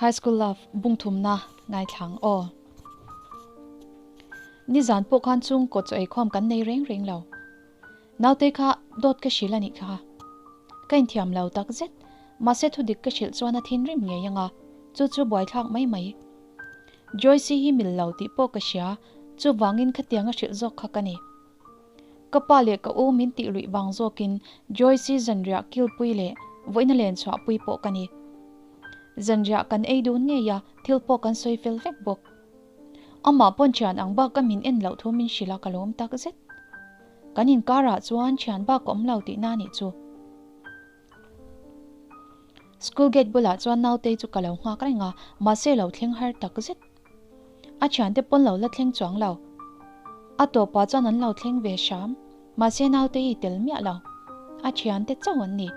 High School Love bungthumna ngaithlang aw. Nizan pawh khan chhungkaw chaw eikhawm kan nei reng reng lo. Nautei kha dawt ka hrilh a nih kha. Ka inthiam lo tak zet, mahse thudik ka hrilh chuan a thinrim ngei anga, chu chu buaithlak mai mai. Joyce hi mil lo tih pawh ka hria, chuvangin khatiang a hrilh zawk kha ka ni. Ka pa leh ka u min tih luih vang zawkin Joyce zanriah kilpui leh vawiina len chhuahpui pawh ka ni. Zanriah kan ei dun ngei a, thil pawh kan sawi fel vek bawk. Amah pawn thian ang bak a min en loh thu min hrilh a ka lawm tak zet. Kan inkarah chuan thian bak ka awm lo tihna a nih chu. School gate bulah chuan nautei chu ka lo nghak reng a, mahse lo thleng har tak zet. A thiante pawn lo la thleng chuang lo. A tawpah chuan an lo thleng ve hram, mahse naute hi tel miah lo. A thiante chauh an ni.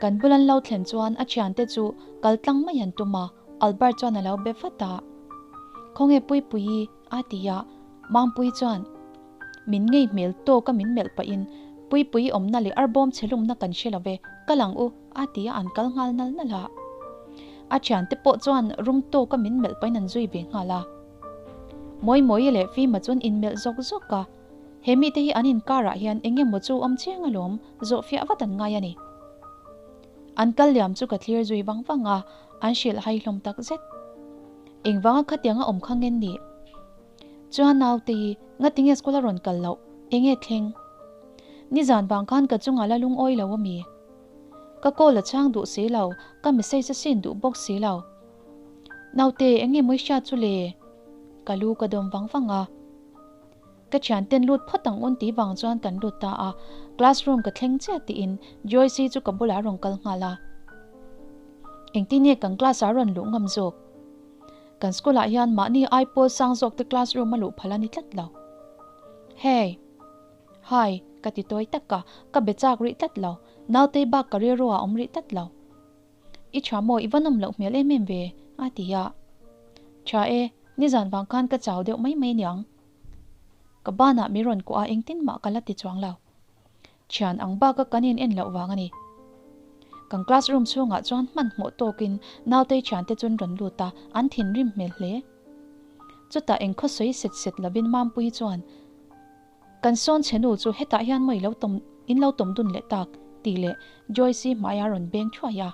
Kan bul an lo thlen chuan a thiante chu kal tlang mai an tum a, Albert chuan a lo be vat a. Khawnge Puipuii? a ti a, Mampuii chuan min ngei hmel tawk a min melh pahin Puipuii awmna leh arbawm chhe lumna kan hre lo ve, kal ang u a ti a an kal nghal nal nal a. A thiante pawh chuan rum tawk a min melh pahin an zui ve nghal a. Mawimawii leh Fima chuan inmelh zawk zawk a, he mite hi an inkarah hian eng emaw chu awm chiang alawm, zawhfiah vat an ngai a ni. An kal liam chu ka thlir zui vang vang a, an hrilh hai hlawm tak zet. Engvanga khatianga awm kha ngen ni? Chuan naute hi ngatinge school a rawn kal loh? Enge thleng? Nizan vang khan ka chungah la lungawi lo ami? Ka call a chhang duh si lo, ka message a sin duh bawk si lo. Naute enge mawi hriat chu le? Ka lu ka dawm vang vang a. Ka thianten lut phawt ang un tih vang chuan kan lut ta a, classroom ka thleng chiah tiin Joyce chu ka bulah a rawn kal nghal a. Engtin nge kan class ah a rawn luh ngam zawk? Kan school ah hian mahni ai pawl sang zawk te classroom a luh phal a ni tlat lo. Hey! Hi! Ka ti tawi tak a, ka be chak rih tlat lo. Nautei bak ka rilru ah awm rih tlat lo. I tha maw? I va nawm loh hmel em em ve? a ti a. Tha e, nizan vang khan ka chau deuh mai mai niang. Ka banah mi rawn kuah a engtin mah ka la ti chuang lo. Thian ang baka kan in en loh vang a ni. Kan classroom chhungah chuan hmanhmawh tawkin nautei thiante chuan rawn lut a, an thinrim hmel hle. Chutah engkhaw sawi set set lovin Mampuii chuan, Kan sawn chhe nu chu hetah hian maw i lo tawm in lo tawm dun leh tak? tih leh Joyce-i hmaiah a rawn beng thuai a.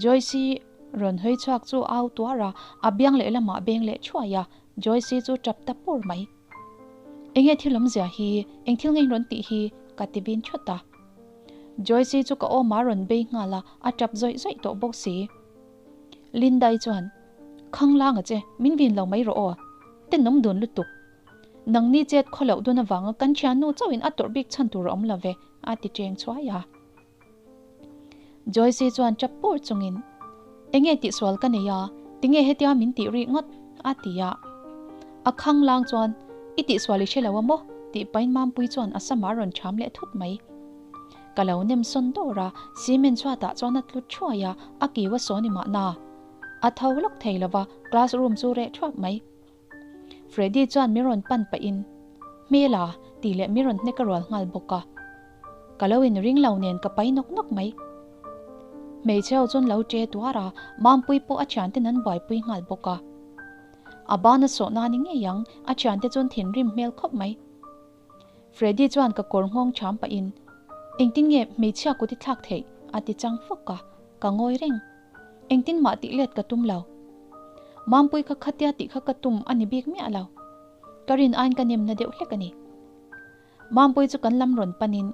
Joyce-i rawn hawi chhuak chu a au tuar a, a biang lehlamah a beng leh thuai a, Joyce-i chu tap ta pur mai. Enge thil awmzia hi, eng thil nge in rawn tih hi? ka ti vin thawt a. Joyce-i chu ka awmah a rawn bei nghal a, a tap zawih zawih tawh bawk si. Linda-i chuan, Khang langa che, min vin lo mai rawh aw. Tenawm dun lutuk. Nangni chet khaw loh dun avanga kan thiannu chauhin a tawrh bik chhan tur a awm lo ve, a ti cheng chhuai a. Joyce chuan tap pur chungin, Enge tihsual ka nei a, tinge hetia min tih rih ngawt? a ti a. A khang lang chuan, I tihsual i hre lo a maw? tih pain Mampui chuan a sama rawn cham leh thut mai. Ka lo nem sawn dawr a, cement chhuatah chuan a tlu thuai a, a kiu a sawn i mahna. A tho lawk thei lo va, classroom chu reh thuap mai. Freddy chuan mi rawn pan pahin, Hmela, tih leh mi rawn hnek a rual nghal bawk a. Ka lo inring lo nen ka pai nawk nawk mai. Hmeichhe ho chuan lo che tuar a, Mampui pawh a thianten an buaipui nghal bawk a. A ban a sawh na ni ngei ang, a thiante chuan thinrim hmel khawp mai. Freddy chuan ka kawr nghawng cham pahin, Engtin nge hmeichhia kut i thlak theih? a ti chang fawk a, ka ngawi reng. Engtin mah tih let ka tum lo. Mampui kha khatia tih kha ka tum a ni bik miah lo. Ka rin aiin ka nemna deuh hlek a ni. Mampui chu kan lam rawn panin,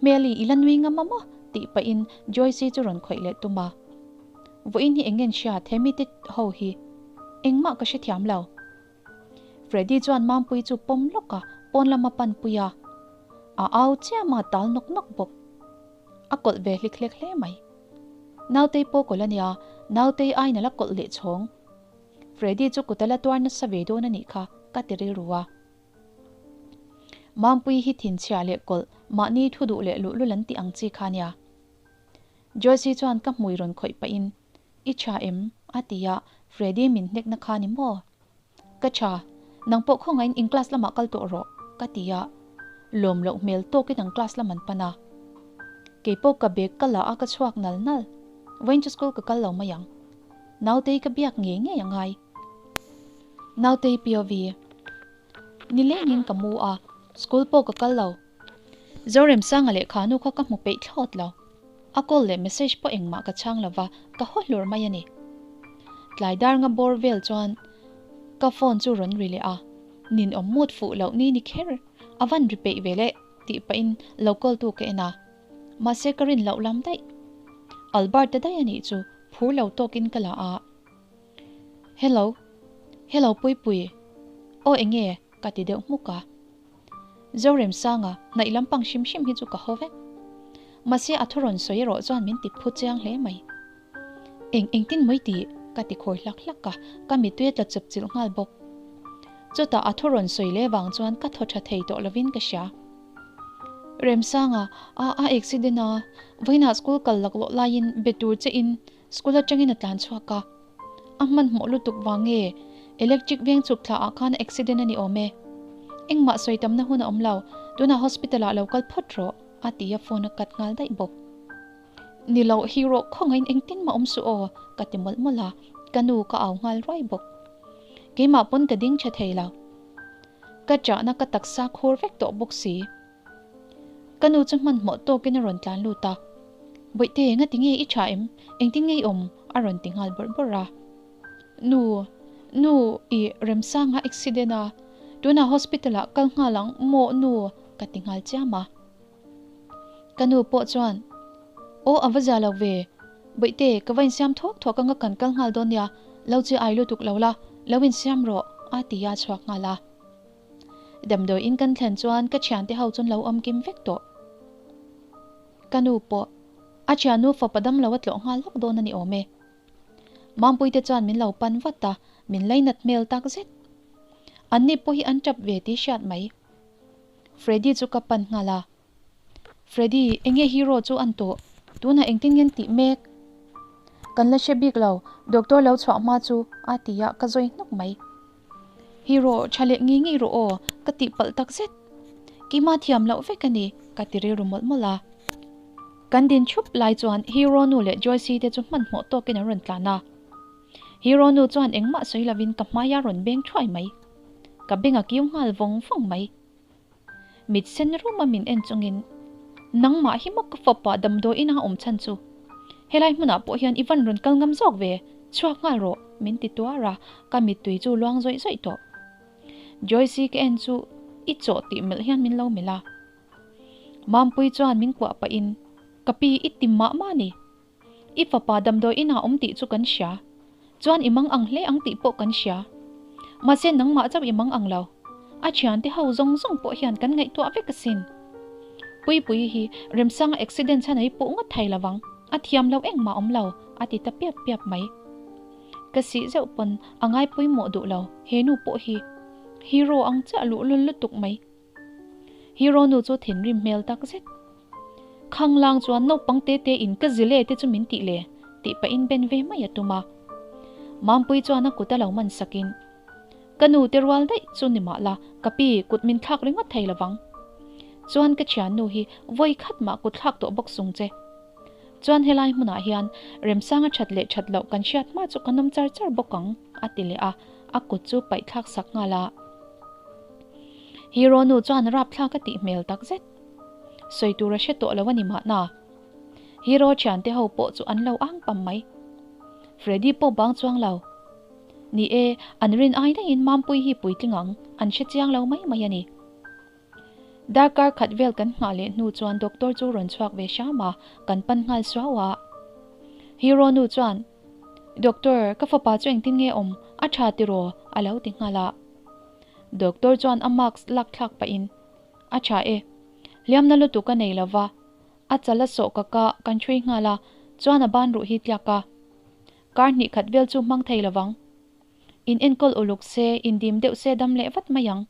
Hmeli, i la nui ngam a maw? tih pahin Joyce-i chu rawn khawih leh tum a. Vawiin hi eng ngen hriat he mite ho hi? Engmah ka hrethiam lo. Freddy chuan Mampui chu pawm lawk a, pawn lama panpui a. A au chiam a, tal nawk nawk bawk. A kawlh ve hlik hlek hle mai. Nautei pawh kawlh a nia, Nautei aiin a la kawlh leh chhawng. Freddy chu kut a la tuar nasa ve dawn a nih kha, ka ti rilru a. Mampui hi thinchhia leh kawlh, mahni thu duh leh luhlul an tih ang chi kha nia. Joyce chuan ka hmui rawn khawih pahin, I tha em? a ti a, Freddy min hnekna kha ni maw? Ka tha, nang pawh khawngaihin in class lamah kal tawh rawh, ka ti a, lawm loh hmel tawkin an class lam an pan a. Keipawh ka bag ka la a ka chhuak nal nal, vawiin chu school ka kal lo mai ang. Nautei ka biak ngei ngei a ngai. Nautei POV. Nilengin ka mu a, school pawh ka kal lo. Zoremsanga leh khanu kha ka hmu peih thlawt lo. A call leh message pawh engmah ka chhang lova, ka haw hlur mai a ni. Tlai dar nga bawr vel chuan ka phone chu rawn ri leh a, ninawm mut fuh loh ni ni kher a van ri peih ve leh tih pahin lo call tu ka en a, mahse ka rin loh lam daih. Albert-a daih a nih chu phur lo tawkin ka la a. Hello. Hello Puipui. Aw enge ka ti deuh hmuk a. Zoremsanga hnaih lampang hrim hrim hi chu ka haw vek. Mahse a thu rawn sawi erawh chuan min ti phu chiang hle mai. Eng engtin mai tih ka ti khawi hlak hlak a, ka mittui a tla chep chilh nghal bawk. Chutah a thu rawn sawi leh vang chuan ka thaw tha thei tawh lovin ka hria. Remsanga, a a accident a, vawiinah school kal laklawh laiin be tur che in School atangin a tlan chhuak a, a hmanhmawh lutuk vang nge electric veng chhuk thla ah khan accident a ni awm e. Engmah sawi tamna hun a awm lo, tunah hospital ah lo kal phawt rawh a ti a phone a cut nghal daih bawk. Ni lo hero khawngaihin engtin mah awm suh aw ka ti mawlh mawlh a, ka nu ka au nghal ruai bawk. Keimah pawn ka ding tha thei lo. Ka chahna ka taksa khur vek tawh bawk si. Ka nu chu hmanhmawh tawkin a rawn tlan lut a, Bawihte, ngati nge i tha em? Engtin nge i awm? a rawn ti nghal bawrh bawrh a. Nu, nu, i Remsanga accident a, tunah hospital ah kal nghal ang maw nu? ka ti nghal chiam a. Ka nu pawh chuan, Aw, a va zia lo ve. Bawihte, ka va insiam thuak thuak anga kan kal nghal dawn nia, lo chi ai lutuk lo la, lo insiam rawh, a ti a chhuak nghal a. Damdawiin kan thlen chuan ka thiante ho chuan lo awm kim vek tawh. Ka nu pawh a thiannu fapa damlo a tlawh nghal lawk dawn a ni awm e. Mampuite chuan min lo pan vat a, min lainat hmel tak zet. Anni pawh hi an tap ve tih hriat mai. Freddy chu ka pan nghal a. Freddy, enge hero chu an tawh? Tunah engtin nge an tih mek? Kan la hre bik lo, doctor lo chhuah hma chu a ti a, ka zawi hnawk mai. Hero, tha leh ngei ngei rawh aw, ka tih palh tak zet. Keimah thiam loh vek a ni, ka ti rilru mawlh mawlh a. Kan din thup lai chuan Hero nu leh Joyce te chu hmanhmawh tawkin an rawn tlan a. Hero nu chuan engmah sawi lovin ka hmaia rawn beng thuai mai. Ka beng a kiu nghal vawng vawng mai. Mit sen ruma min en chungin, Nangmah hi maw ka fapa damdawiin a awm chhan chu? Helai hmunah pawh hian i van rawn kal ngam zawk ve, chhuak nghal rawh, min ti tuar a, ka mittui chu luang zawih zawih tawh. Joyce-i ka en chu i chawh tih melh hian min lo melh a. Mampui chuan min kuah pahin, Ka pi i ti mah mah ni. I fapa damdawiin a awm tih chu kan hria. Chuan i mang ang hle ang tih pawh kan hria. Mahse nangmah chauh i mang ang lo. A thiante ho zawng zawng pawh hian kan ngaihtuah vek asin. Puipuii hi Remsanga accident chhan a i puh ngawt thei lovang, a thiam lo engmah awm lo, a ti ta piap piap mai. Ka sih zeuh pawn a ngai pawimawh duh lo, he nu pawh hi hero ang chiah luhlul lutuk mai. Hero nu chu thinrim hmel tak zet. Khanglang chuan naupang te te in ka zile te chu min tih le tih pahin ben ve mai a tum a. Mampui chuan a kut a lo man sakin, Ka nu te rual daih chu ni mah la, ka pi kut min thlak ringawt thei lovang. Chuan ka thiannu hi vawi khat mah kut thlak tawh bawk sung che. Chuan helai hmunah hian Remsanga that leh that loh kan hriat hma chu kan awm char char bawk ang a ti leh a, a kut chu paih thlak sak nghal a. Hero nu chuan rapthlak a tih hmel tak zet. Sawi tur a hre tawh lo a ni mahna. Hero thiante ho pawh chu an lo ang pam mai. Freddy pawh bang chuang lo. Ni e, an rin ai daihin Mampui hi puitling ang, an hre chiang lo mai mai a ni. Darkar khat vel kan nghah leh hnu chuan doctor chu rawn chhuak ve hram a, kan pan nghal suau a. Hero nu chuan, Doctor, ka fapa chu engtin nge awm? A tha tiraw? a lo ti nghal a. Doctor chuan a mask lak thlak pahin, A tha e. Hliamna lutuk a nei lova, a chal a sawh kak a, kan hrui nghal a, chuan a ban ruh hi tliak a. Kar hnih khat vel chu hmang thei lovang. In enkawl uluk se, indim deuh se dam leh vat mai ang.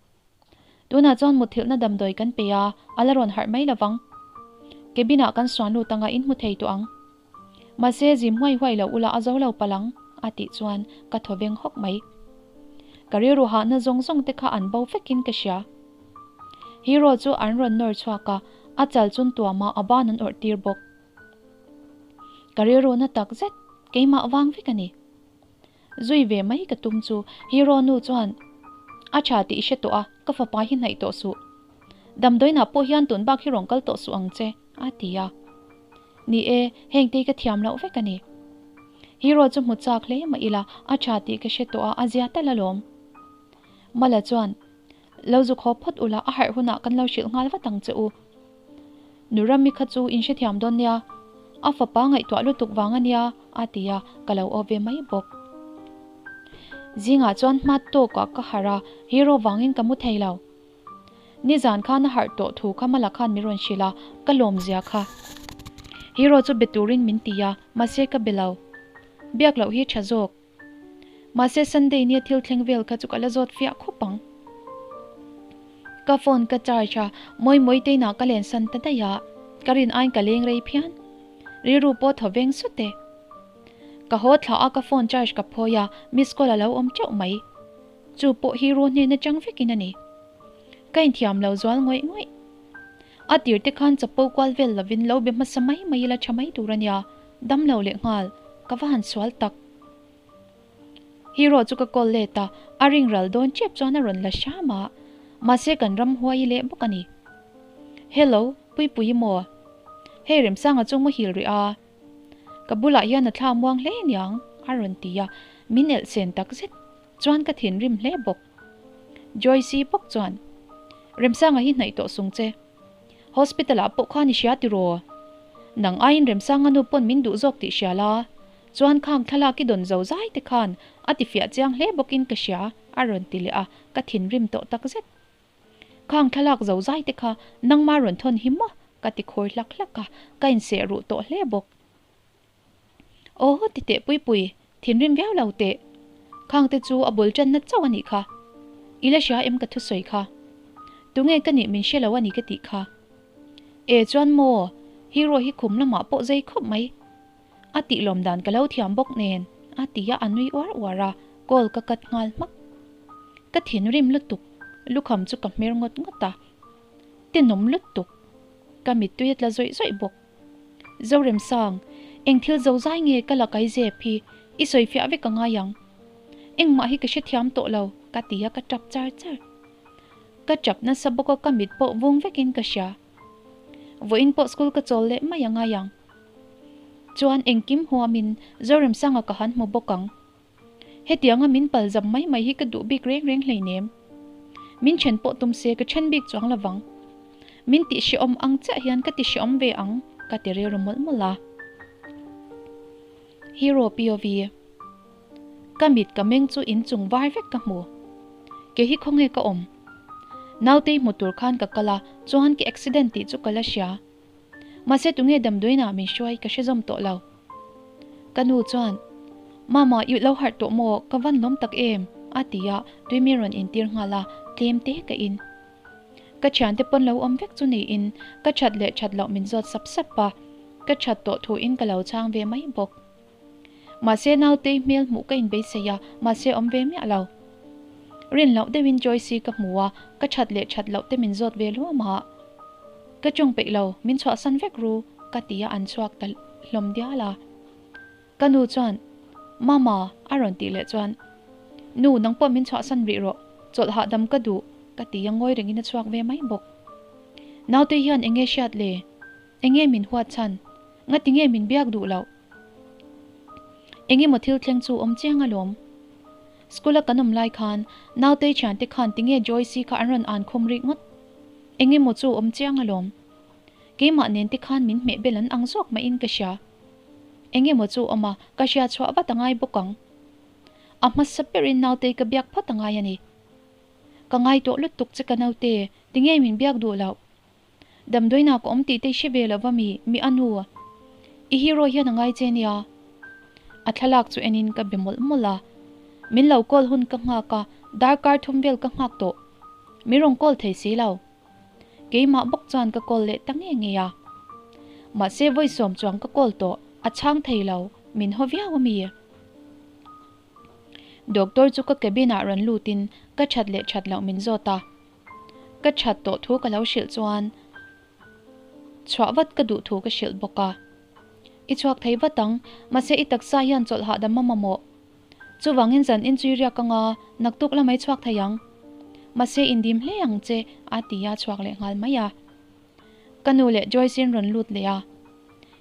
Tunah chuan mutthilhna damdawi kan pe a, a la rawn harh mai lovang. Cabin ah kan suan lut anga in hmu thei tawh ang. Mahse zim huai huai lo ula a zo lo palh ang, a tih chuan ka thaw veng hawk mai. Ka rilru hahna zawng zawng te kha an bo vekin ka hria. Hero chu an rawn nawr chhuak a, a chal chun tuama a ban an awrh tir bawk. Ka rilru na tak zet, keimah vang vek a ni. Zui ve mai ka tum chu Hero nu chuan a tha tih i hre tawh a, ka fapa hi hnaih tawh suh. Damdawiinah pawh hian tun bak hi rawn kal tawh suh ang che, a ti a. Ni e, hengte hi ka thiam loh vek a ni. Hero chu hmu chak hle mah ila a tha tih ka hre tawh a, a zia tal alawm. Mala chuan, Lo zu khaw phawt ula, a harh hunah kan lo hrilh nghal vat ang che u. Nu Rami kha chu in hrethiam dawn nia, a fapa ngaihtuah lutuk vang a nia, a ti a, ka lo aw ve mai bawk. Zingah chuan hma tawkah ka harh a, hero vangin ka mu thei lo. Nizan khan a harh tawh thu kha Mala khan min rawn hrilh a, ka lawmzia kha. Hero chu be turin min ti a, mahse ka be lo. Biak loh hi tha zawk. Mahse Sunday nia thil thleng vel kha chu ka la zawt fiah khawp ang. Ka phone ka charge a, mawi mawi te inah ka len san ta daih a, ka rin aiin ka leng rei phian. Rilru pawh thaw veng sut e. Ka haw thla a ka phone charge ka phawi a, miss call a lo awm teuh mai. Chu pawh hi ru hnen atang vekin a ni. Ka inthiam lo zual ngawih ngawih. A tir te khan chapo kual vel lovin lo be hmasa mai mai ila tha mai tur a nia, dam lo leh nghal, ka va han sual tak. Hero chu ka call let a, a ring ral dawn tep chuan a rawn la hram a, mahse kan ram huai leh bawk a ni. Hello, Puipuii maw? Hei Remsanga chu muhil rih a, ka bulah hian a thla muang hle niang a rawn ti a, min elh sen tak zet chuan ka thinrim hle bawk. Joyce-i bawk chuan, Remsanga hi hnaih tawh sung che. Hospital ah pawh khan i hria tiraw? Nang aiin Remsanga nu pawn min duh zawk tih hria la, chuan khang thlalak i dawn zo zai te khan a ti fiah chiang hle bawkin ka hria a rawn ti leh a, ka thinrim tawh tak zet. Khang thlalak zo zai te kha nangma rawn thawn hi maw? ka ti khawi hlak hlak a, ka inseh ruh tawh hle bawk. Aw ti teh Puipui, thinrim viau lo teh. Khang te chu a bul tanna chauh a nih kha. I la hria em ka thusawi kha? Tunge ka nih min hre lo a ni ka tih kha. E chuan maw, hero hi khum lamah pawh zei khawp mai. A tih lawm dan ka lo thiam bawk nen, a ti a, a nui uar uar a, call ka cut nghal hmak. Ka thinrim lutuk, lukham chu ka hmer ngawt ngawt a. Tenawm lutuk, ka mittui a tla zawih zawih bawk. Zoremsang, eng thil zo zai nge ka la kai zep hi i sawi fiah vek a ngai ang. Engmah hi ka hrethiam tawh lo, ka ti a ka tap char char. Ka tap nasa bawk a ka mit pawh vung vekin ka hria. Vawiin pawh school ka chawl leh mai a ngai ang. Chuan engkim huamin Zoremsanga ka han hmu bawk ang. Hetianga min pal zam mai mai hi ka duh bik reng reng hleinem. Min then pawh tum se ka then bik chuang lovang. Min tih hrehawm ang chiah hian ka ti hrehawm ve ang, ka ti rilru mawlh mawlh a. Hero POV. Ka mit ka meng chu inchung var vek ka hmu. Ke hi khawnge ka awm? Nautei hmu tur khan ka kal a, chuan ka accident tih chu ka la hria. Mahse tunge damdawiinah min hruai ka hre zawm tawh lo. Ka nu chuan, Mama, i lo harh tawh maw? Ka van lawm tak em? a ti a, tui mi rawn intir nghal a, tlem te ka in. Ka thiante pawn lo awm vek chu niin ka that leh that loh min zawt sap sap a, ka that tawh thuin ka lo chhang ve mai bawk. Mahse nautei hmel hmuh ka inbeisei a, mahse awm ve miah lo. Rin loh deuhin Joyce-i ka hmu a, ka that leh that loh te min zawt ve luam a. Ka tawng peih lo, min chhuahsan vek ru, ka ti a an chhuak ta hlawm dial a. Ka nu chuan, Mama, a rawn tih leh chuan, Nu, nang pawh min chhuahsan rih rawh, chawlh hahdam ka duh, ka ti a ngawi rengin a chhuak ve mai bawk. Nautei hian eng nge hriat le? Eng nge min huat chhan? Ngati nge min biak duh loh? Eng emaw thil thleng chu awm chiang alawm. School a kan awm lai khan Nautei thiante khan tinge Joyce-i kha an rawn an khum rih ngawt? Eng emaw chu awm chiang alawm. Keimah nen te khan min hmeh bel an ang zawk maiin ka hria. Eng emaw chu awm a, ka hria chhuah vat a ngai bawk ang. A hmasa berin Nautei ka biak phawt a ngai a ni. Ka ngai tawh lutuk che ka naute, tinge min biak duh loh? Damdawiinah ka awm tih te i hre ve lo va mi, mi a nu. I hero hian a ngai che nia. A thlalak chu enin ka be mawlh mawlh a. Min lo call hun ka nghak a, darkar thum vel ka nghak tawh. Min rawn call thei si lo. Keimah bawk chuan ka call leh ta nge nge a. Mahse vawi sawm chuang ka call tawh, a chhang thei lo, min haw viau a mi. Doctor chu ka cabin ah rawn lutin ka that leh that loh min zawt a. Ka that tawh thu ka lo hrilh chuan chhuah vat ka duh thu ka hrilh bawk a. I chhuak thei vat ang, mahse i taksa hian chawlh hahdam a mamawh. Chuvangin zan in chui riak anga naktuk la mai chhuak thei ang. Mahse indim hle ang che a ti a chhuak leh nghal mai a. Ka nu leh Joyce in rawn lut leh a.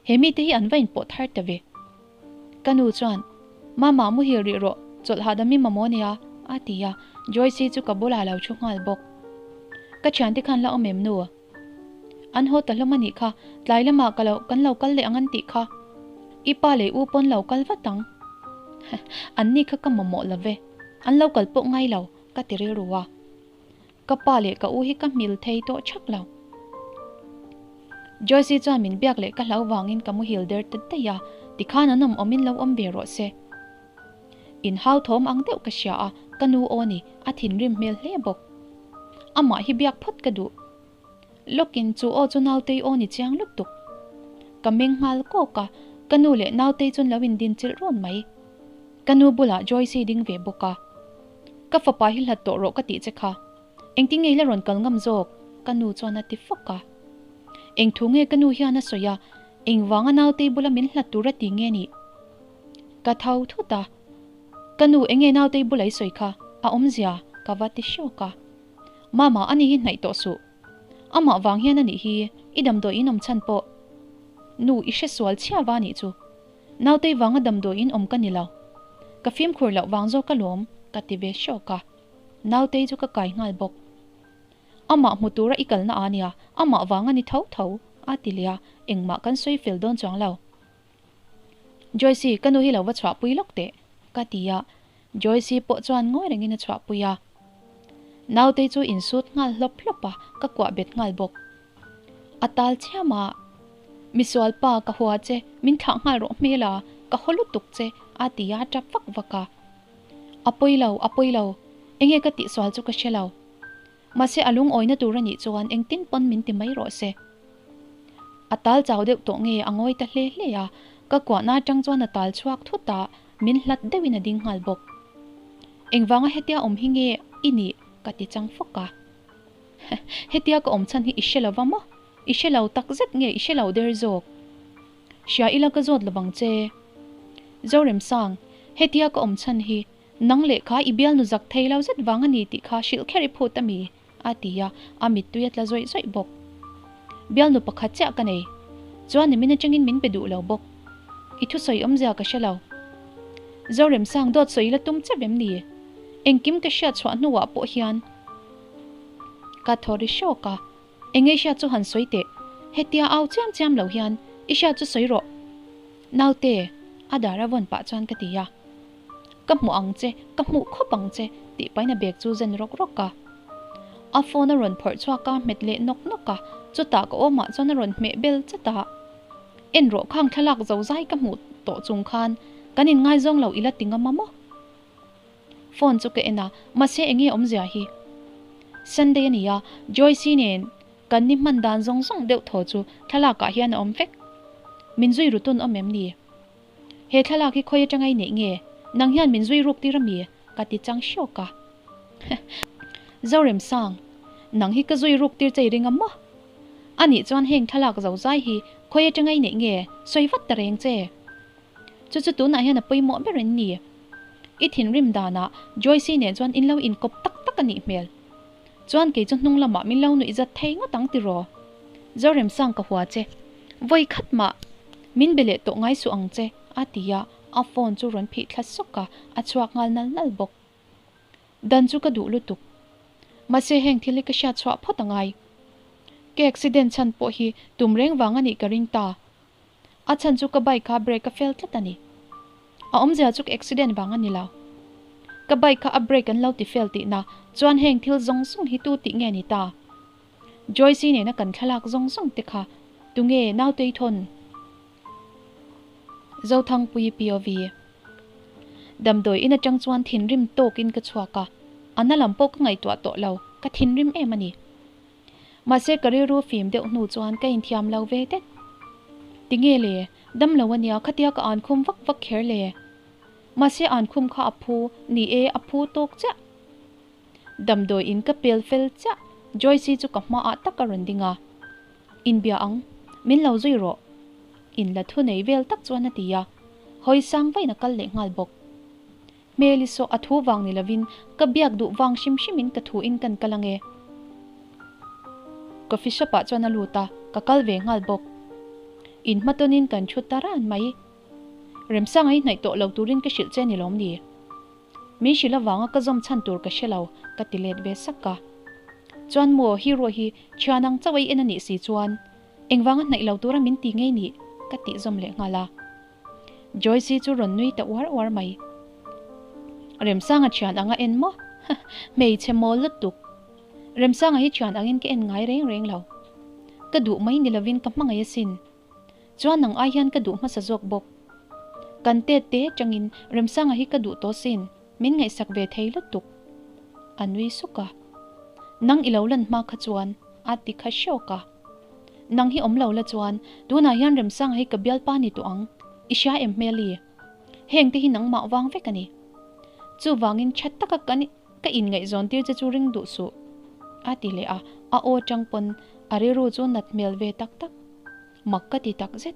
He mite hi an va inpawh thar ta ve. Ka nu chuan, Mama muhil rih rawh, chawlh hahdam i mamawh nia, a ti a, Joyce chu ka bulah a lo thu nghal bawk. Ka thiante khan la awm em nu? An haw ta hlawm a nih kha, tlai lamah ka lo kan lo kal leh ang an tih kha. I pa leh u pawn lo kal vat ang. An ni kha ka mamawh lo ve, an lo kal pawh ngai lo, ka ti rilru a. Ka pa leh ka u hi ka hmil thei tawh chhak lo. Joyce chuan min biak leh ka hlau vangin ka muhil der ta daih a, tikhan an awm awmin lo awm ve rawh se. In hau thawm ang deuh ka hria a, ka nu aw ni, a thinrim hmel hle bawk. Amah hi biak phawt ka duh. Lawkin chu aw chu Nautei aw ni chiang lutuk. Ka meng nghal kawk a, ka nu leh Nautei chuan lo indin chilh rawn mai. Ka nu bulah Joyce ding ve bawk a. Ka fapa hi hlat tawh rawh ka tih che kha. Engtin nge i la rawn kal ngam zawk? Ka nu chuan a ti fawk a. Eng thu nge ka nu hian a sawi a, engvanga Nautei bula min hlat tur a ti nge nih? Ka tho thut a. Ka nu enge Nautei bula i sawi kha? A awmzia ka va ti hrawk a. Mama ani hi hnaih tawh suh. Amah vang hian anih hi i damdawi in awm chhan pawh. Nu i hre sual chhia va nih chu. Nautei vanga damdawi in awm ka ni lo. Ka fimkhur loh vang zawk alawm ka ti ve hrawk a. Nautei chu ka kai nghal bawk. Amah hmu tura i kalna a nia, amah vang a ni tho tho, a ti leh a, engmah kan sawi fel dawn chuang lo. Joyce, ka nu hi lo va chhuahpui lawk teh, ka ti a. Joyce pawh chuan ngawi rengin a chhuahpui a. Nautei chu insut nghal hlawp hlawp a, ka kuah bet nghal bawk. A tal chiam a, Misual pa, ka hua che, min thlah nghal rawh hmel a, ka haw lutuk che, a ti a, tap vak vak a. A pawi lo, a pawi lo, enge ka tihsual chu ka hre lo. Mahse a lungawina tur a nih chuan engtin pawn min ti mai rawh se. A tal chau deuh tawh nge a ngawi ta hle hle a, ka kuahna atang chuan a tal chhuak thut a, min hlat deuhin a ding nghal bawk. Engvanga hetia awm hi nge i nih? ka ti chang fawk a. Hetia ka awm chhan hi i hre lo va maw? I hre lo tak zet nge i hre lo der zawk? Hria ila ka zawt lovang che. Zoremsang, hetia ka awm chhan hi Nang leh kha i bialnu zak thei lo zet vang a ni tih kha hrilh kher i phut a mi? a ti a, a mittui a tla zawih zawih bawk. Bialnu pakhat chiah ka nei. Chuan nimin atangin min pe duh lo bawk. I thusawi awmzia ka hre lo. Zoremsang dawt sawi la tum chep em ni? Engkim ka hriat chhuah hnuah pawh hian ka thaw ri hrawk a. Enge i hriat chu han sawi teh. Hetia au chiam chiam lo hian i hriat chu sawi rawh. Naute, a dar a vawn pah chuan ka ti a. Ka hmuh ang che, ka hmuh khawp ang che, tih pahin a bag chu zen rawk rawk a. A phone a rawn phawrh chhuak a, hmet leh nawk nawk a, chutah ka awmah chuan a rawn hmeh bel chat a. En rawh khang thlalak zo zai ka hmuh tawh chung khan kan inngaizawng lo ila ti ngam a maw? Phone chu ka en a, mahse enge awmzia hi? Sunday a ni a, Joyce nen kan ni hman dan zawng zawng deuh thaw chu thlalak ah hian a awm vek. Min zui ru tun awm em ni? He thlalak hi khawi atanga i neih nge? Nang hian min zui ruk tir a mi? Ka ti chang hrawk a. Zoremsang, nang hi ka zui ruk tir che i ring a maw? Anih chuan heng thlalak zo zai hi khawi atanga i neih nge? Sawi vat ta reng che. Chu chu tunah hian a pawimawh ber in ni. I thinrim danah Joyce nen chuan in lo inkawp tak tak a nih hmel. Chuan kei chu hnung lamah min lo nuih zat thei ngawt ang tiraw? Zoremsang ka hua che. Vawi khat mah min be leh tawh ngai suh ang che, a ti a, a phone chu rawn phih thla sawk a, a chhuak nghal nal nal bawk. Dan chu ka duh lutuk. Mahse heng thil hi ka hriat chhuah phawt a ngai. Ka accident chhan pawh hi tum reng vang a nih ka ring ta. A chhan chu ka bike kha brake a fail tlat a ni. A awmzia chu ka accident vang a ni lo. Ka bike kha a brake an lo ti fail tihna chuan heng thil zawng zawng hi tu tih nge ni ta? Joyce nena kan thlalak zawng zawng te kha tunge Nautei thawn? Zothangpuii POV. Damdawi in atang chuan thinrim tawkin ka chhuak a, a na lam pawh ka ngaihtuah tawh lo, ka thinrim em a ni. Mahse ka rilru fim deuh hnu chuan ka inthiam lo ve det. Tinge le, dam lo ania khatia ka an khum vak vak kher le. Mahse an khum kha a phu, ni e a phu tawk chiah. Damdawi in ka pel fel chiah, Joyce chu ka hmaah tak a rawn ding a. Inbia ang, min lo zui rawh. In la thu nei vel tak chuan a ti a, hawi sang vain a kal leh nghal bawk. Hmel i saw a thu vang ni lovin ka biak duh vang hrim hrimin ka thu in kan kal ange. Coffee shop ah chuan a lut a, ka kal ve nghal bawk. In hmatawnin kan thu ta ran mai. Remsanga hi hnaih tawh lo turin ka hrilh che ni lawm ni? Min hrilh avanga ka zawm chhan tur ka hre lo, ka ti let ve sak a. Chuan maw hero hi thian ang chauh ei en a nih si chuan engvanga hnaih lo tura min ti ngei nih? ka tih zawm leh nghal a. Joyce chu rawn nui ta uar uar mai. Remsanga thian anga en maw? Hmeichhe mawl lutuk. Remsanga hi thian angin ka en ngai reng reng lo. Ka duh mai ni lovin ka hmangaih asin. Chuan nang ai hian ka duh hmasa zawk bawk. Kan tet te tangin Remsanga hi ka duh tawh sin, min ngaihsak ve thei lutuk. A nui suk a. Nang i lo lan hma kha chuan a ti kha hrawk a. Nang hi awm lo la chuan tunah hian Remsanga hi ka bialpa ni tawh ang, i hria em hmel i? Heng te hi nangmah vang vek a ni. Chuvangin tha taka kan ka inngaihzawn tir che chu ring duh suh, a ti leh a, a aw tang pawn a rilru chu nat hmel ve tak tak. Mak ka ti tak zet.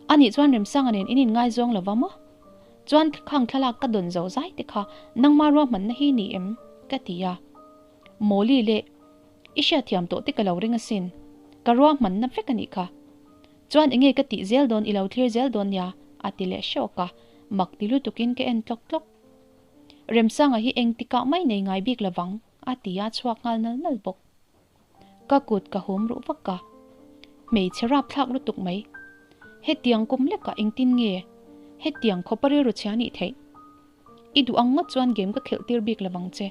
Anih chuan Remsanga nen in inngaizawng lo va maw? Chuan khang thlalak ka dawn zo zai te kha nangma ruahmanna hi ni em? ka ti a. Mawli leh i hriatthiam tawh te ka lo ring asin. Ka ruahmanna vek anih kha. Chuan enge ka tih zel dawn i lo thlir zel dawn nia a ti leh hrawk a, mak ti lutukin ka en tlawk tlawk. Remsanga hi engtikah mai nei ngai bik lovang a ti a chhuak nghal nal nal bawk. Ka kut ka hum ruh vak a, hmeichhe rapthlak lutuk mai. Hetiang kum lekah engtin nge hetiang khawpa rilru chhia nih theih? I duh ang ngawt chuan game ka khelh tir bik lovang che.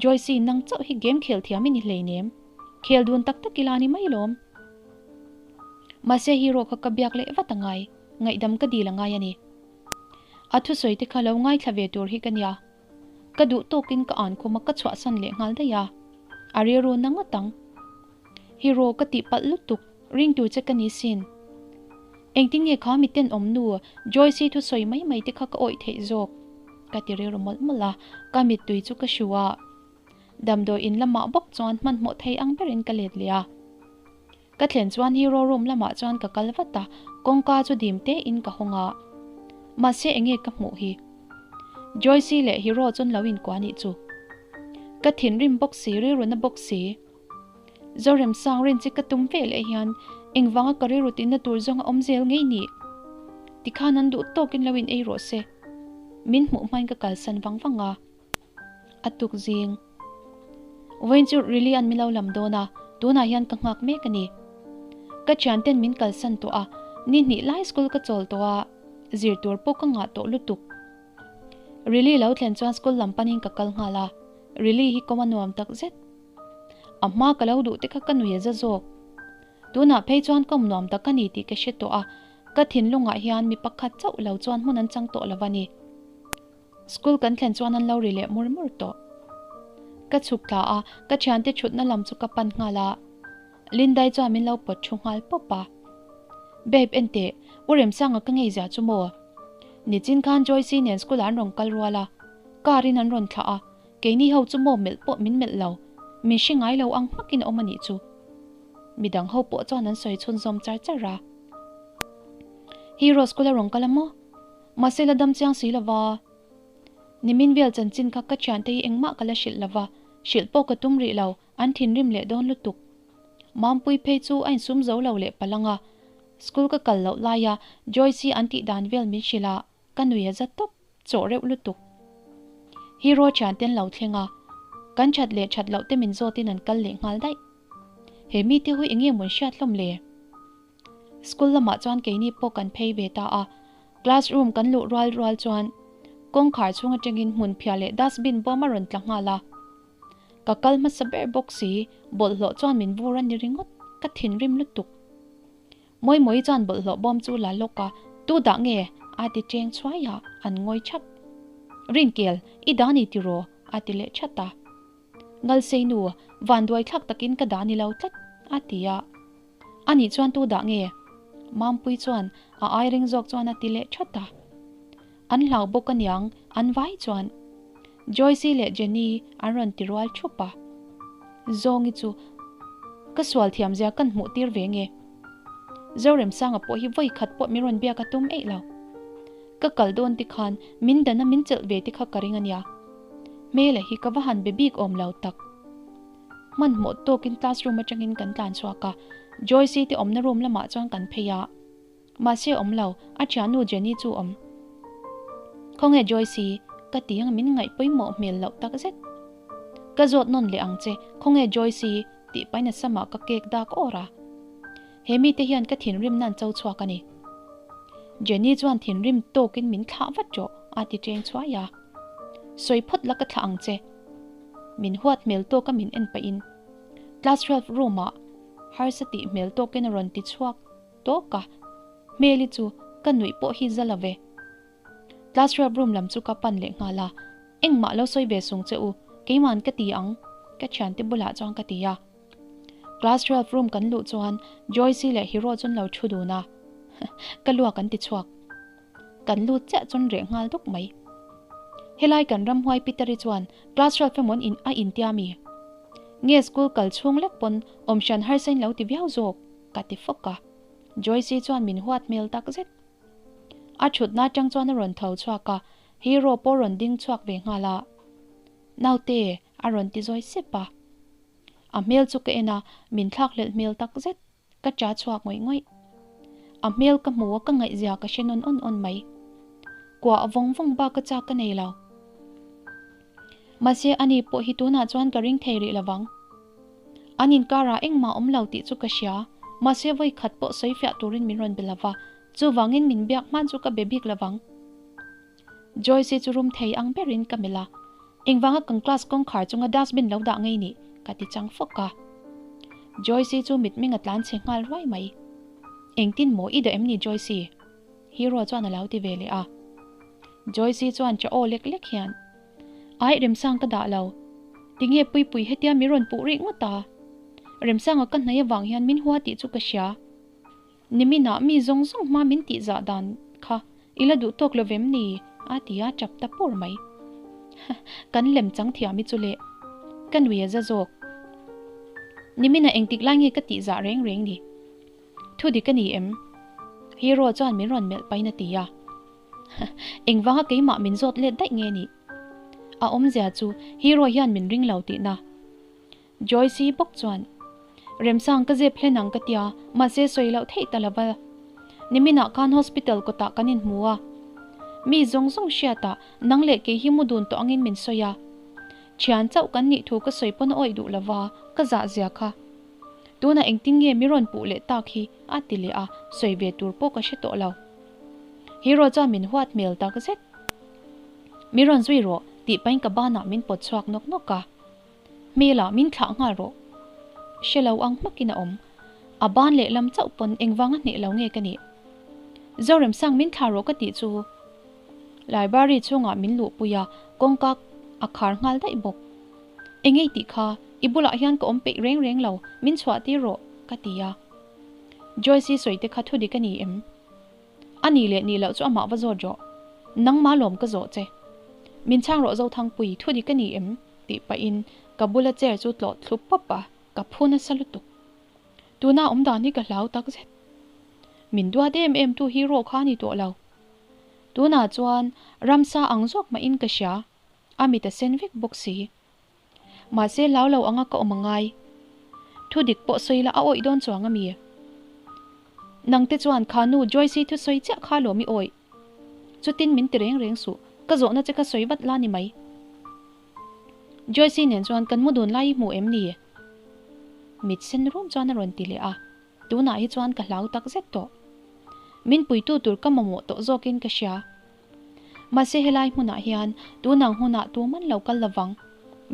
Joyce, nang chauh hi game khel thiam i ni hleinem. Khel dun tak tak ila ni mai lawm. Mahse hero kha ka biak leh vat a ngai, ngaihdam ka dil a ngai a ni. A thusawi te kha lo ngaithla ve tur hi ka nia. Ka duh tawkin ka an khum a ka chhuahsan leh nghal daih a. A rilru na ngawt ang. Hero ka tih palh lutuk, ring tur che ka ni sin. Engtin nge kha mi tenawm nu Joyce-i thusawi mai mai te kha ka awih theih zawk? Ka ti rilru mawlh mawlh a, ka mittui chu ka hru a. Damdawi in lamah bawk chuan hmanhmawh thei ang berin ka let leh a. Ka thlen chuan hero room lamah chuan ka kal vat a, kawngka chu dim tein ka hawng a. Mahse enge ka hmuh hi? Joyce-i leh hero chuan lo inkuah nih chu. Ka thinrim bawk si, rilru na bawk si. Zoremsang rin chi ka tum ve leh hian engvanga ka rilru tinna tur zawng a awm zel ngei ni? Tikhan an duh tawkin lo in ei rawh se. Min hmuh hmain ka kalsan vang vang a. A tuk zing. Vawiin chu Rilly an min lo lam dawn a, tunah hian ka nghak mek a ni. Ka thianten min kalsan tawh a, ni hnih lai school ka chawl tawh a, zir tur pawh ka ngah tawh lutuk. Rilly lo thlen chuan school lam panin ka kal nghal a, Rilly hi kawm a nuam tak zet. A hma ka lo duh te kha ka nui a za zawk. Tunah phei chuan kawm nuam tak a ni tih ka hre tawh a, ka thinlungah hian mi pakhat chauh lo chuan hmun an chang tawh lo a ni. School kan thlen chuan an lo ri leh mur mur tawh. Ka chhuk thla a, ka thiante thutna lam chu ka pan nghal a. Lindai chuan min lo pawt thu nghal pawp a. Babe enteh, U Remsanga ka ngei zia chu maw? Nichin khan Joyce-i nen school ah an rawn kal rual a, car in an rawn thlah a, keini ho chu maw melh pawh min melh lo, min hre ngai lo ang hmakin a awm a nih chu. Midang ho pawh chuan an sawi chhunzawm char char a. Hero school a rawn kal a maw? Mahse la dam chiang si lova, nimin vel chanchin kha ka thiante hi engmah ka la hrilh lova, hrilh pawh ka tum rih lo, an thinrim leh dawn lutuk. Mampui phei chu a insum zo lo leh palang a, school ka kal loh laia Joyce-i an tih dan vel min hrilh a, ka nui a za tawp, chawh reuh lutuk. Hero thianten lo thleng a, kan that leh that loh te min zawtin an kal leh nghal daih. He mite hu enge mawn hriat hlawm le? School lamah chuan keini pawh kan phei ve ta a, classroom kan luh rual rual chuan kawngkhar chhung atangin hmun phiah leh dustbin bawm a rawn tla nghal a. Ka kal hmasa ber bawk si, bawlhhlawh chuan min vur a ni ringawt, ka thinrim lutuk. Mawimawii chuan bawlhhlawh bawm chu la lawk a, Tu dah nge? a ti cheng chhuai a, an ngawi chhap. Rinkel, i dah ni tiraw? a ti leh chat a. Ngalseinu, vanduai thlak takin ka dah ni lo tlat, a ti a. Anih chuan tu dah nge? Mampui chuan a ai ring zawk chuan a ti leh that a. An hlau bawk aniang, an vai chuan. Joyce-i leh Jenny an rawn ti rual thup a. Zawngi chu ka sual thiam zia kan hmuh tir ve nge? Zoremsanga pawh hi vawi khat pawh min rawn biak a tum eih lo. Ka kal dawn te khan min dana min chelh ve te kha ka ring ania. Hmela hi ka va han be bik awm lo tak. Hmanhmawh tawkin classroom atangin kan tlan chhuak a, Joyce-i te awmna room lamah chuan kan phei a. Mahse awm lo, a thiannu Jenny chu awm. Khawnge Joyce-i? Ka ti ang min ngaih pawimawh hmel loh tak zet. Ka zawt nawn leh ang che, khawnge Joyce-i? Tih pahin a samah ka kek dak awr a. He mite hian ka thinrim nan cho chhuak a ni. Jenny chuan thinrim tawkin min thlah vat rawh a ti cheng chhuai a. Sawi phawt la ka thlah ang che. Min huat hmel tawka min en pahin class 12 room ah harsa tih hmel tawkin a rawn ti chhuak tawk a. Hmeli chu ka nuih pawh hi za lo ve. Class 12 room lam chu ka pan leh nghal a. Engmah lo sawi ve sung che u, keiman ka ti ang ka thiante bulah chuan ka ti a. Class 12 room kan luh chuan Joyce leh Hero chu an lo thu dun a, ka luak an ti chhuak. Kan lut chiah chuan reh nghal duk mai. Helai kan ramhuai Peter-i chuan class 12 emaw in a intia mi? Nge school kal chhung lek pawn awm hran harsa in lo ti viau zawk? ka ti fawk a. Joyce chuan min huat hmel tak zet. A thutna atang chuan a rawn tho chhuak a, Hero pawh rawn ding chhuak ve nghal a. Naute a rawn ti zawi sep a. A hmel chu ka en a, min thlak hlelh hmel tak zet. Ka cha chhuak ngawih ngawih. A hmel ka hmu a, ka ngaihzia ka hre nawn awn awn mai. Kuah vawng vawng bak ka chak ka nei lo. Mahse ani pawh hi tunah chuan ka ring thei rih lovang. An inkarah engmah awm lo tih chu ka hria, mahse vawi khat pawh sawi fiah turin min rawn be lova, chuvangin min biak hman chu ka be bik lovang. Joyce chu rum thei ang berin ka melh a, Engvanga kan class kawngkhar chunga dustbin lo dah ngei nih? ka ti chang fawk a. Joyce chu mitmeng a tlan chhe nghal ruai mai. Engtin maw i dah em ni Joyce? Hero chuan a lo ti ve leh a. Joyce chuan cha aw lek lek hian, Aih Remsang ka dah lo. Tinge Puipui hetia mi rawn puh rih ngawt a? Remsanga ka hnaih avang hian min hua tih chu ka hria. Niminah mi zawng zawng hma min tih zah dan kha i la duh tawk lo vem ni? a ti a chap ta pur mai. Kan lem chang thiam i chu le. Ka nui a za zawk. Niminah engtik lai nge ka tih zah reng reng ni? Thu dik a ni em? Hero chuan min rawn melh pain a ti a. Engvanga keimah min zawt let daih nge ni? A awmzia chu Hero hian min ring lo tihna. Joyce-i bawk chuan, Remsang ka zep hlen ang ka tia, mahse sawi loh theih ta lova. Niminah khan hospital kawtah kan inhmu a. Mi zawng zawng hriatah nang leh kei hi mu dun tawh angin min sawi a. Thian chauh kan nih thu ka sawi pawn a awih duh lova, ka zah zia kha. Tunah engtin nge mi rawn puh leh tak hi a ti leh a, sawi ve tur pawh ka hre tawh lo. Hero chuan min huat hmel tak zet. Mi rawn zui rawh tih pahin ka banah min pawt chhuak nawk nawk a. Hmelah min thlah nghal rawh. Hre lo ang hmakin a awm. A ban lehlam chauh pawn engvanga hneh lo nge ka nih? Zoremsang min thlah rawh ka tih chu. Library chhungah min luhpui a, kawngka a khar nghal daih bawk. Engei tih kha, i bulah hian ka awm peih reng reng lo, min chhuah tir rawh, ka ti a. Joyce-i sawi te kha thu dik a ni em? A nih leh nih loh chu amah va zawt rawh. Nangmah lawm ka zawh che. Min chhang rawh Zothangpui, thu dik a ni em? Tih pahin ka bula chair chu tlawh thlu pawp a, ka phu nasa lutuk. Tuna awm dan hi ka hlau tak zet. Min duat em em tu hero kha a ni tawh lo. Tunah chuan ramsa ang zawk mahin ka hria, a mit a sen vek bawk si. Mahse hlau lo anga ka awm a ngai. Thu dik pawh sawi la a awih dawn chuang a mi? Nangte chuan kha nu Joyce-i thusawi chiah kha lawm i awih. Chutin min ti reng reng suh, ka zawhna che kha sawi vat la ni mai. Joyce-i nen chuan kan mu dun lai i hmu em ni? Mit sen rum chuan a rawn ti leh a, tunah hi chuan ka hlau tak zet tawh. Min puitu tur ka mamawh tawh zawkin ka hria. Mahse helai hmunah hian tunang hunah tuman lo kal lovang.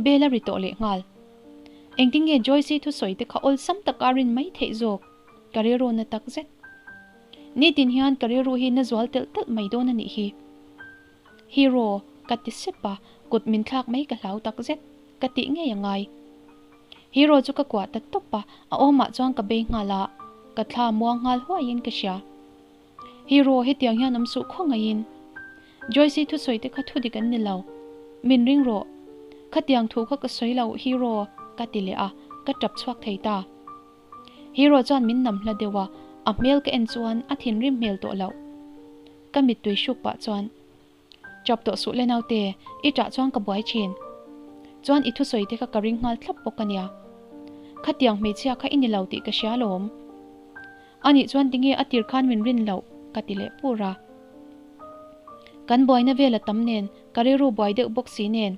Bel a ri tawh leh nghal. Engtin nge Joyce-i thusawi te kha awlsam taka rin mai theih zawk? Ka rilru na tak zet. Nitin hian ka rilru hi na zual telh telh mai dawn a nih hi. Hero, ka ti sep a, kut min thlak mai ka hlau tak zet. Ka tih ngei a ngai. Hero chu ka kuah ta tawp a, a awmah chuan ka bei nghal a, ka thla muang nghal huaiin ka hria. Hero, hetiang hian awm suh khaw ngaiin. Joyce-i thusawi te kha thu dik an ni lo. Min ring rawh. Khatiang thu kha ka sawi lo, Hero, ka ti leh a, ka tap chhuak thei ta. Hero chuan min nam hla deuh a, a hmel ka en chuan a thinrim hmel tawh loh. Ka mittui hruk pah chuan, Chap tawh suh le naute, i ṭah chuan ka buai ṭhin. Chuan i thusawi te kha ka ring nghal thlap bawk a nia. Khatiang hmeichhia kha i ni lo tih ka hria alawm. Anih chuan tinge a tir khan min rin loh? ka ti leh pur a. Kan buaina vel a tam nen, ka rilru buai deuh bawk si nen.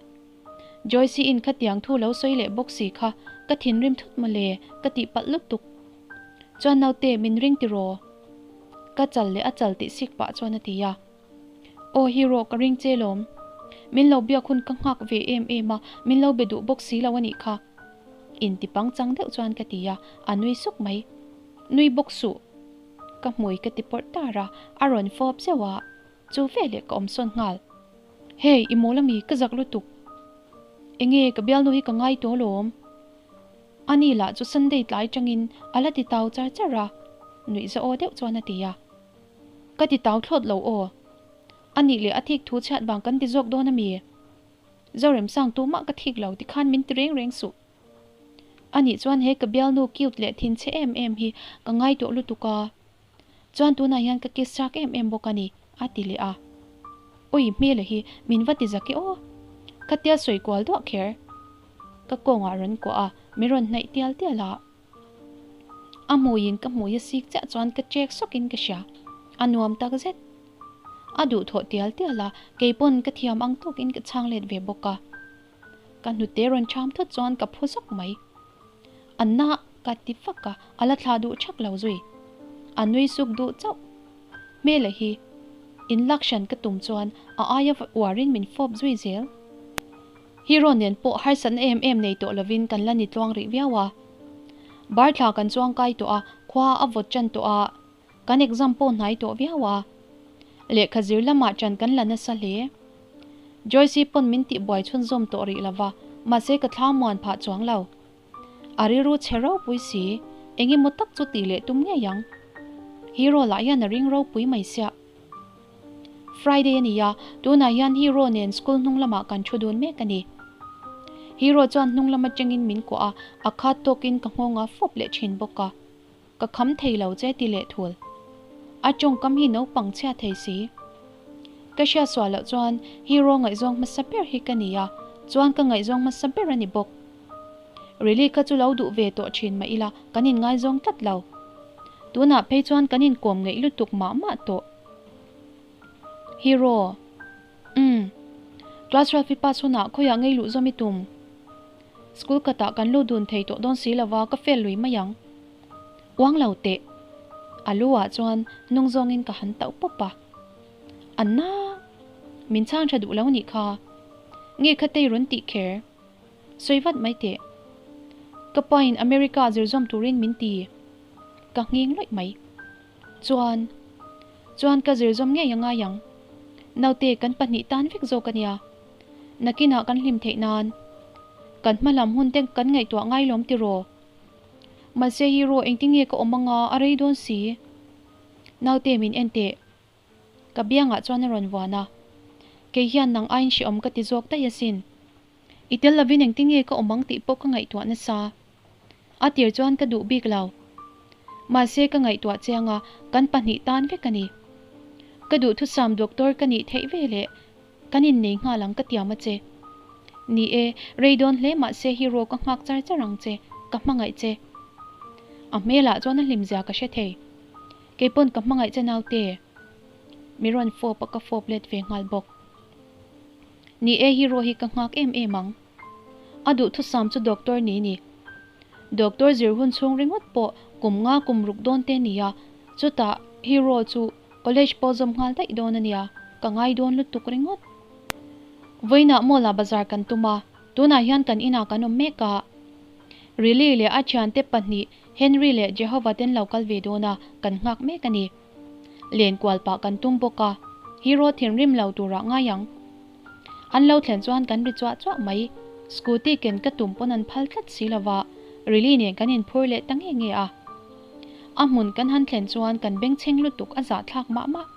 Joyce-in khatiang thu lo sawi leh bawk si kha ka thinrim thut mawle ka tih palh lutuk. Chuan naute min ring tiraw? Ka chal leh a chal tih sik pah chuan a ti a. Aw hero ka ring che lawm. Min lo biak hun ka nghak ve em em a, min lo be duh bawk si lo a nih kha. Inti pangchang deuh chuan ka ti a, a nui suk mai. Nui bawk suh. Ka hmui ka ti pawrh tar a, a rawn fawp zeuh a, chu veleh ka awm sawn nghal. Hey, i mawl ami, ka zak lutuk. Enge, ka bialnu hi ka ngai tawh alawm. Ani lah chu Sunday tlai tangin a la ti tau char char a, nuih za aw deuh chuan a ti a. Ka ti tau thlawt lo aw. Anih leh a thik thu chhiat vang kan ti zawk dawn ami? Zoremsang tumah ka thik lo tikhan min ti reng reng suh. Anih chuan he ka bialnu cute leh thinchhe em em hi ka ngai tawh lutuk a. Chuan tunah hian ka kiss chak em em bawk a ni, a ti leh a. Ui, hmela hi min va ti zak e aw. Khatia sawi kual duah kher. Ka kawngah rawn kuah a, min rawn hnaih tial tial a. A hmuiin ka hmui a sik chiah chuan ka chek sawkin ka hria. A nuam tak zet. A duhthawh tial tial a, keipawn ka thiam ang tawkin ka chhang let ve bawk a. Ka hnute rawn cham thut chuan ka phu zawk mai. A na ka ti fak a, a la thlah duh thak lo zui. A nui suk duh chauh. Hmela hi in lak hran ka tum chuan a aia uarin min fawp zui zel. Hero nen pawh harsatna em em nei tawh lovin kan la ni tluang rih viau a. Bar thla kan chuang kai tawh a, khua a vawt ṭan tawh a, kan exam pawh hnai tawh viau a. Lehkha zir lamah ṭan kan la nasa hle. Joyce-i pawn min tihbuai chhunzawm tawh rih lova, mahse ka thla muan phah chuang lo. A rilru chhe ropui si, eng emaw tak chu tih leh tum ngei ang. Hero lah hian a ring ropui mai siah. Friday a ni a, tunah hian Hero nen school hnung lamah kan thu dun mek a ni. Hero chuan hnung lam atangin min kuah a, a khat tawkin ka nghawng a fawp leh thin bawk a. Ka kham thei lo che ti leh thul. A tawngkam hi naupang chhia thei si. Ka hriat suah loh chuan Hero ngaihzawng hmasa ber hi ka ni a, chuan ka ngaihzawng hmasa ber a ni bawk. Rilly kha chu lo duh ve tawh thin mah ila kan inngaizawng tlat lo. Tunah phei chuan kan inkawm ngeih lutuk mah mah tawh. Hero. Umm. Class 12 i pass hunah khawiah ngei luh zawm i tum? School khatah kan lut dun thei tawh dawn si lova ka fail lui mai ang. Uang lo teh. A lu ah chuan hnung zawngin ka han tauh pawp a. Anna! Min chhang tha duh lo nih kha. Nge kha tei rawn tih kher? Sawi vat mai teh. Ka pain America zir zawm turin min ti. Ka nghing lawih mai. Chuan. Chuan ka zir zawm ngei a ngai ang. Naute kan pahnih tan vek zawk a nia. Nakinah kan hlim theih nan. Kan hma lam hun te kan ngaihtuah ngai lawm tiraw? Mahse hero engtinge ka awm anga a rei dawn si. Naute min en teh. Ka biangah chuan a rawn vuan a. Kei hian nang aiin hrehawm ka ti zawk daih asin. I tel lovin engtinge ka awm ang tih pawh ka ngaihtuah nasa. A tir chuan ka duh bik lo. Mahse ka ngaihtuah chiang a, kan pahnih tan vek a ni. Ka duhthusam doctor ka nih theih ve leh kan innei nghal ang ka tiam a che. Ni e, rei dawn hle mahse hero ka nghak char char ang che, ka hmangaih che. A hmelah chuan a hlimzia ka hre thei. Keipawn ka hmangaih che naute. Mi rawn fawp a ka fawp let ve nghal bawk. Ni e hero hi ka nghak em em ang. A duhthusam chu doctor ni ni. Doctor zir hun chhung ringawt pawh kum nga kum ruk dawn te nia, chutah hero chu college pawh zawm nghal daih dawn a nia, ka ngai dawn lutuk ringawt. Vawiinah mall ah bazar kan tum a, tunah hian kan inah kan awm mek a. Riley leh a thiante pahnih Henry leh Jehovah ten lo kal ve dawn a, kan nghak mek a ni. Len kual pah kan tum bawk a, hero thinrim lo turah ngai ang. An lo thlen chuan kan ri chuah chuah mai. Scooty ken ka tum pawn an phal tlat si lova, Riley nen kan inphur leh ta nge nge a. A hmun kan han thlen chuan kan bengchheng lutuk a zahthlak mah mah.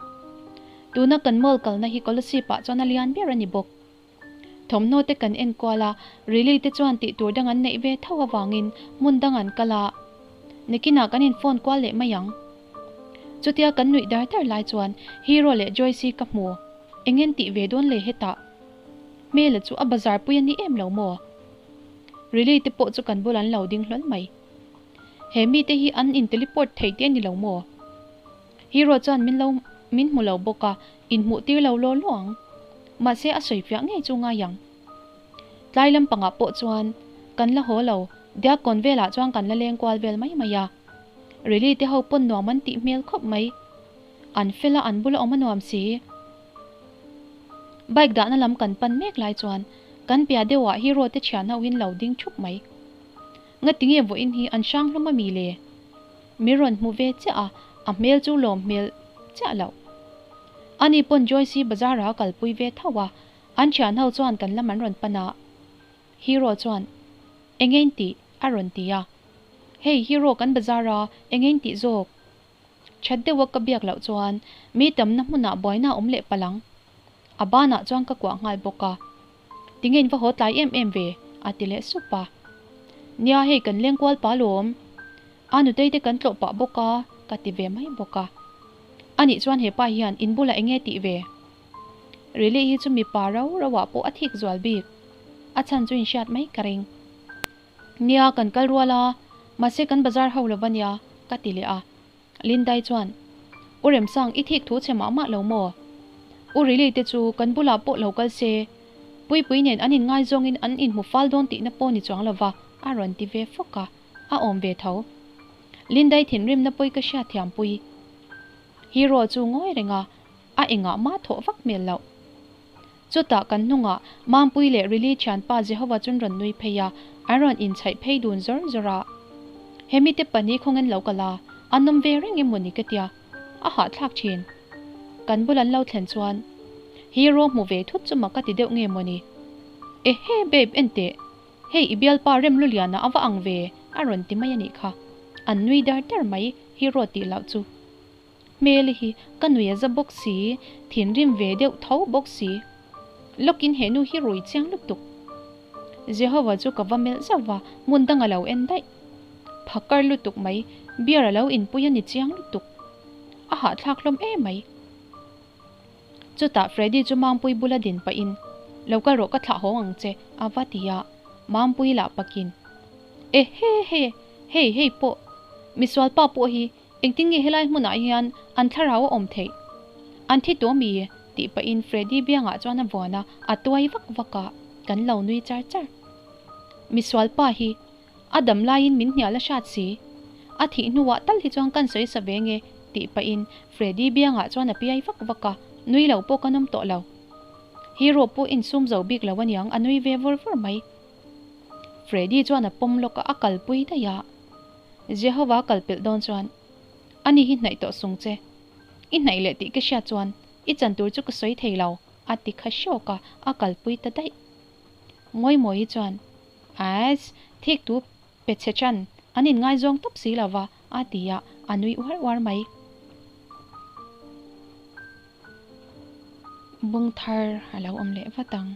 Tuna kan mall kalna hi Kolasib ah chuan a lian ber a ni bawk. Thawmhnaw te kan en kual a, Riley te chuan tih tur dang an neih ve tho avangin hmun dang an kal a. Nikinah kan in phone kual leh mai ang. Chutia kan nuih dar dar lai chuan Hero leh Joyce-i ka hmu. Eng en tih ve dawn le hetah? Hmela chu a bazar pui a ni em lo maw? Riley te pawh chu kan bul an lo ding hlawl mai. He mite hi an in teleport thei te a ni lo maw? Hero chuan min lo min hmu lo bawk a, inhmuh tir lo law law ang. Mahse a sawi fiah ngei chu ngai ang. Tlai lampangah pawh chuan kan la haw lo, Diakkawn velah chuan kan la leng kual vel mai mai a. Riley te ho pawn nuam an tih hmel khawp mai. An fel a, an bula awm a nuam si. Bike dahna lam kan pan mek lai chuan kan piah deuhah Hero te thian ho in lo ding thup mai. Ngatinge vawiin hi an hrang hlawm a mi le? Mi rawn hmu ve chiah a, a hmel chu lawm hmel chiah loh. Ani pawn Joyce hi bazar ah a kalpui ve tho a, an thian ho chuan kan lam an rawn pan a. Hero chuan, Enge in tih? a rawn ti a. Hey Hero kan bazar a, enge in tih zawk? That deuha ka biak loh chuan mi tamna hmunah buaina a awm leh palh ang. A banah chuan ka kuah nghal bawk a. Tinge in va haw tlai em em ve? a ti leh sup a. Nia hei kan leng kual pa lawm. A nutei te kan tlawh pah bawk a ka ti ve mai bawk a. Anih chuan hepa hian in bulah enge tih ve? Rilih hi chu mipa rau rauah pawh a thik zual bik. A chhan chu in hriat mai ka ring. Nia, kan kal rual a, mahse kan bazar ho lo va nia, ka ti leh a. Lindai chuan, U Remsang, i thik thu che mah mah lo maw? U Riley te chu kan bulah pawh lo kal se, Puipui nen an inngaizawngin an inhmu fal dawn tihna pawh ni chuang lo va, a rawn ti ve fawk a, a awm ve tho. Lindai thinrimna pawi ka hriat thiampui. Hero chu ngawi reng a, a engah mah thawh vak hmel loh. Chutah kan hnungah Mampui leh Riley thianpa Jehovah chun rawn nui phei a, an rawn inchhaih phei dun zawr zawr a. He mite pahnih khawngin lo kal a, an awm ve reng em mawni ka tia, a hahthlak thin. Kan bul an lo thlen chuan Hero hmu ve thut chu mak ka ti deuh nge mawni. Ehe babe enteh, hei i bialpa Remluliana a va ang ve a rawn ti mai a nih kha. An nui dar dar mai Hero tih loh chu. Hmel hi ka nui a za bawk si, thinrim ve deuh tho bawk si. Lawkin he nu hi rui chiang lutuk. Jehovah chu ka va melh zauh va, hmun dang a lo en daih. Phakar lutuk mai, beer a lo inpui a ni chiang lutuk. A hahthlak hlawm em mai. Chutah Freddy chu Mampui bula din pahin, Lo kal rawh ka thlah hawng ang che, a va ti a. Mampui lah pakin, Ehe he, hei hei pawh, misual pa pawh hi Engtin nge helai hmunah hian an thlarau a awm theih? An thi tawh mi? tih pahin Freddy biangah chuan a vuan a, a tuai vak vak a, kan lo nui char char. Misual pa hi a dam laiin min hnial a hrat si. A thih hnuah tal hi chuan kan sawi sa ve nge tih pahin Freddy biangah chuan a piai vak vak a, nui lo pawh kan awm tawh lo. Hero pawh insum zo bik lo aniang a nui ve vur vur mai. Freddy chuan a pawm lawk a, a kalpui daih a. Jehovah kal pelh dawn chuan, Ani hi hnaih tawh sung che. I hnaih leh tih ka hriat chuan i chan tur chu ka sawi thei lo, a ti kha hrawk a, a kalpui ta daih. Mawimawi chuan, Ass, thik tu pe che chan, an inngaizawng tawp si lo va, a ti a, a nui uar uar mai. Bung thar a lo awm leh vat ang.